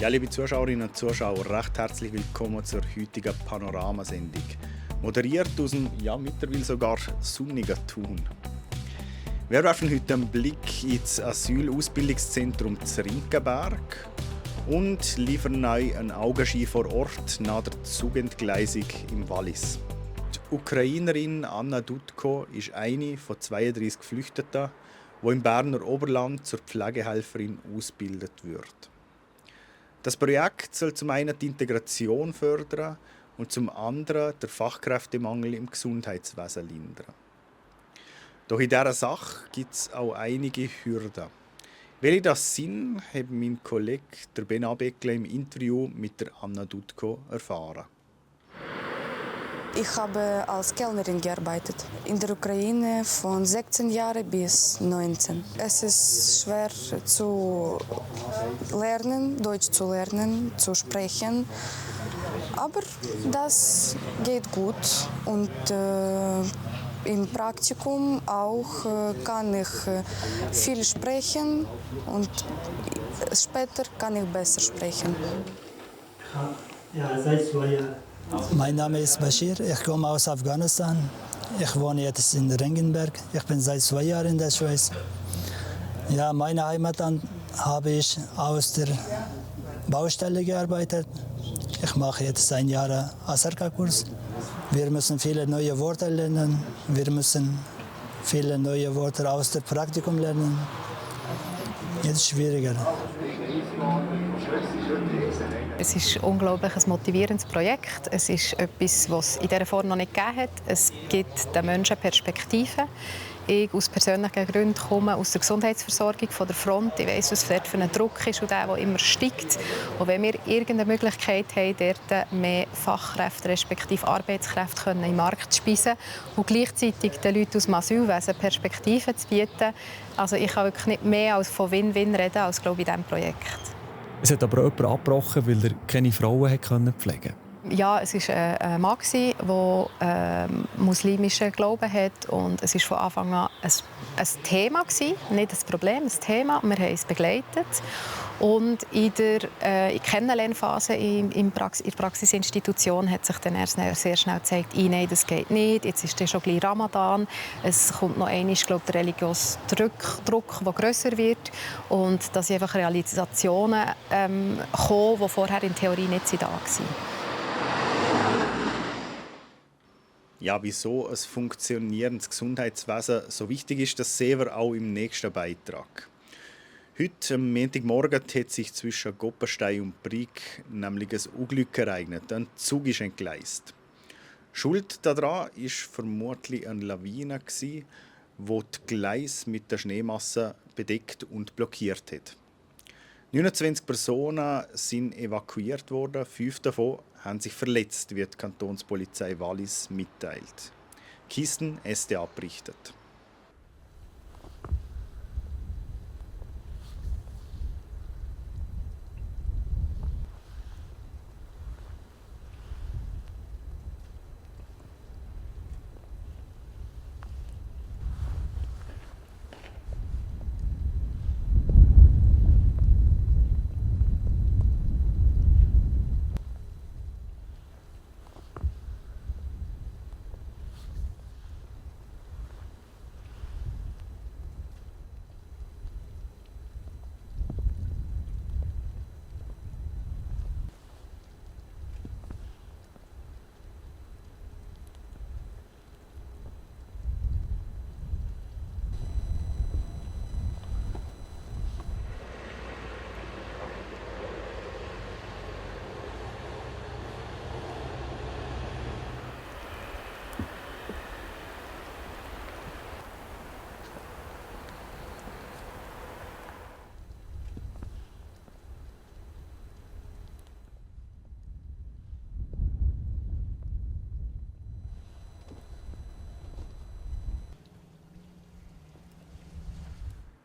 Ja, liebe Zuschauerinnen und Zuschauer, recht herzlich willkommen zur heutigen Panoramasendung. Moderiert aus dem, ja, mittlerweile sogar sonnigen Thun. Wir werfen heute einen Blick ins Asylausbildungszentrum Zrinkenberg und liefern euch einen Augenschein vor Ort nach der Zugentgleisung im Wallis. Die Ukrainerin Anna Dudko ist eine von 32 Geflüchteten, die im Berner Oberland zur Pflegehelferin ausgebildet wird. Das Projekt soll zum einen die Integration fördern und zum anderen den Fachkräftemangel im Gesundheitswesen lindern. Doch in dieser Sache gibt es auch einige Hürden. Welche das sind, hat mein Kollege der Ben Abeckle im Interview mit der Anna Dudko erfahren. Ich habe als Kellnerin gearbeitet. In der Ukraine von 16 Jahren bis 19. Es ist schwer zu lernen, Deutsch zu lernen, zu sprechen. Aber das geht gut. Und im Praktikum auch kann ich viel sprechen und später kann ich besser sprechen. Ja, seit 2 Jahren. Mein Name ist Bashir, ich komme aus Afghanistan. Ich wohne jetzt in Ringenberg. Ich bin seit 2 Jahren in der Schweiz. Ja, meine Heimatland habe ich aus der Baustelle gearbeitet. Ich mache jetzt 1 Jahr Asarka-Kurs. Wir müssen viele neue Worte lernen. Wir müssen viele neue Worte aus dem Praktikum lernen. Jetzt ist es schwieriger. Es ist unglaublich ein motivierendes Projekt. Es ist etwas, was es in dieser Form noch nicht gegeben hat. Es gibt den Menschen Perspektiven. Ich aus persönlichen Gründen komme aus der Gesundheitsversorgung von der Front. Ich weiss, was dort für ein Druck ist und der immer steigt. Und wenn wir irgendeine Möglichkeit haben, dort mehr Fachkräfte respektive Arbeitskräfte in den Markt zu speisen und gleichzeitig den Leuten aus dem Asylwesen Perspektiven zu bieten, also ich kann wirklich nicht mehr als von Win-Win reden als glaube ich, in diesem Projekt. Es hat aber jemand abgebrochen, weil er keine Frauen pflegen konnte. Ja, es war ein Mann, der muslimischen Glauben hat. Und es war von Anfang an ein Thema, nicht ein Problem, ein Thema. Wir haben es begleitet. Und in der Kennenlernphase in der Praxisinstitution hat sich dann erst sehr schnell gezeigt, nein, das geht nicht. Jetzt ist schon gleich Ramadan. Es kommt noch einmal, glaube ich, der religiöse Druck, der grösser wird. Und dass einfach Realisationen kommen, die vorher in Theorie nicht da waren. Ja, wieso ein funktionierendes Gesundheitswesen so wichtig ist, das sehen wir auch im nächsten Beitrag. Heute, am Montagmorgen, hat sich zwischen Goppenstein und Brig nämlich ein Unglück ereignet. Ein Zug ist entgleist. Schuld daran war vermutlich eine Lawine, die die Gleise mit der Schneemasse bedeckt und blockiert hat. 29 Personen sind evakuiert worden, 5 davon haben sich verletzt, wie die Kantonspolizei Wallis mitteilt. Kisten SDA berichtet.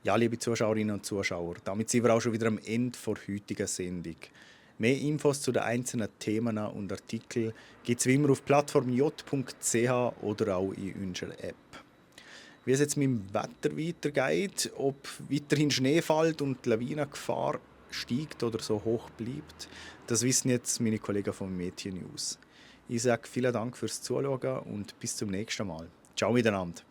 Ja, liebe Zuschauerinnen und Zuschauer, damit sind wir auch schon wieder am Ende der heutigen Sendung. Mehr Infos zu den einzelnen Themen und Artikeln gibt es wie immer auf plattformj.ch oder auch in unserer App. Wie es jetzt mit dem Wetter weitergeht, ob weiterhin Schnee fällt und die Lawinengefahr steigt oder so hoch bleibt. Das wissen jetzt meine Kollegen vom Mädchen News. Ich sage vielen Dank fürs Zuschauen und bis zum nächsten Mal. Ciao miteinander.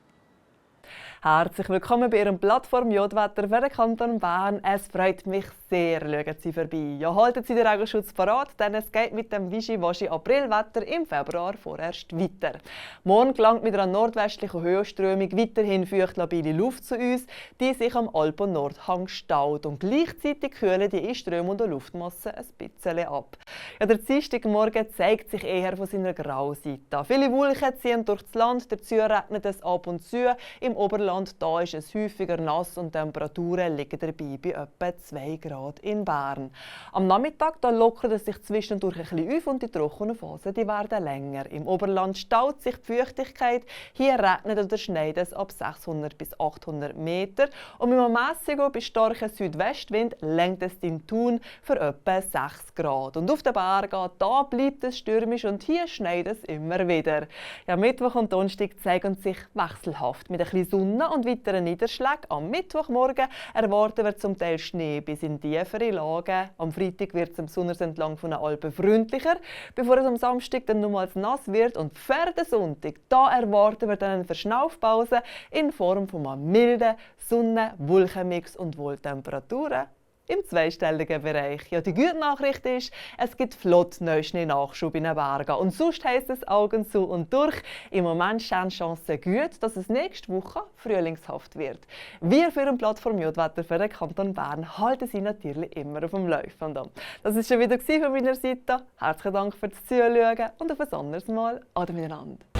Herzlich willkommen bei Ihrem Plattform Jodwetter für den Kanton Bern. Es freut mich sehr, schauen Sie vorbei. Ja, halten Sie den Regenschutz parat, denn es geht mit dem wischiwaschi Aprilwetter im Februar vorerst weiter. Morgen gelangt mit einer nordwestlichen Höhenströmung weiterhin feuchtlabile Luft zu uns, die sich am Alpen-Nordhang staut. Und gleichzeitig kühlen die einströmenden Luftmassen ein bisschen ab. Ja, der Dienstagmorgen zeigt sich eher von seiner grauen Seite. Viele Wolken ziehen durch das Land, dazu regnet es ab und zu. Im Oberland da ist es häufiger nass und die Temperaturen liegen dabei bei etwa 2 Grad in Bern. Am Nachmittag da lockert es sich zwischendurch ein bisschen auf und die trockenen Phasen die werden länger. Im Oberland staut sich die Feuchtigkeit, hier regnet oder schneit es ab 600 bis 800 Meter und mit einem mäßigen bis starken Südwestwind lenkt es in Thun für etwa 6 Grad. Und auf den Bergen da bleibt es stürmisch und hier schneit es immer wieder. Ja, Mittwoch und Donnerstag zeigen sich wechselhaft mit ein bisschen Sonne und weiteren Niederschlägen. Am Mittwochmorgen erwarten wir zum Teil Schnee bis in tiefere Lagen. Am Freitag wird es am Sonners entlang von den Alpen freundlicher, bevor es am Samstag dann nochmals nass wird. Und für den Sonntag da erwarten wir dann eine Verschnaufpause in Form von einem milden Sonne-Wolkenmix und Wohltemperaturen im zweistelligen Bereich. Ja, die gute Nachricht ist, es gibt flott Neuschnee-Nachschub in den Bergen. Und sonst heisst es Augen zu und durch. Im Moment stehen Chancen gut, dass es nächste Woche frühlingshaft wird. Wir für den Plattform Jodwetter für den Kanton Bern halten Sie natürlich immer auf dem Laufenden. Das war schon wieder von meiner Seite. Herzlichen Dank fürs Zuschauen und auf ein anderes Mal. Ade miteinander.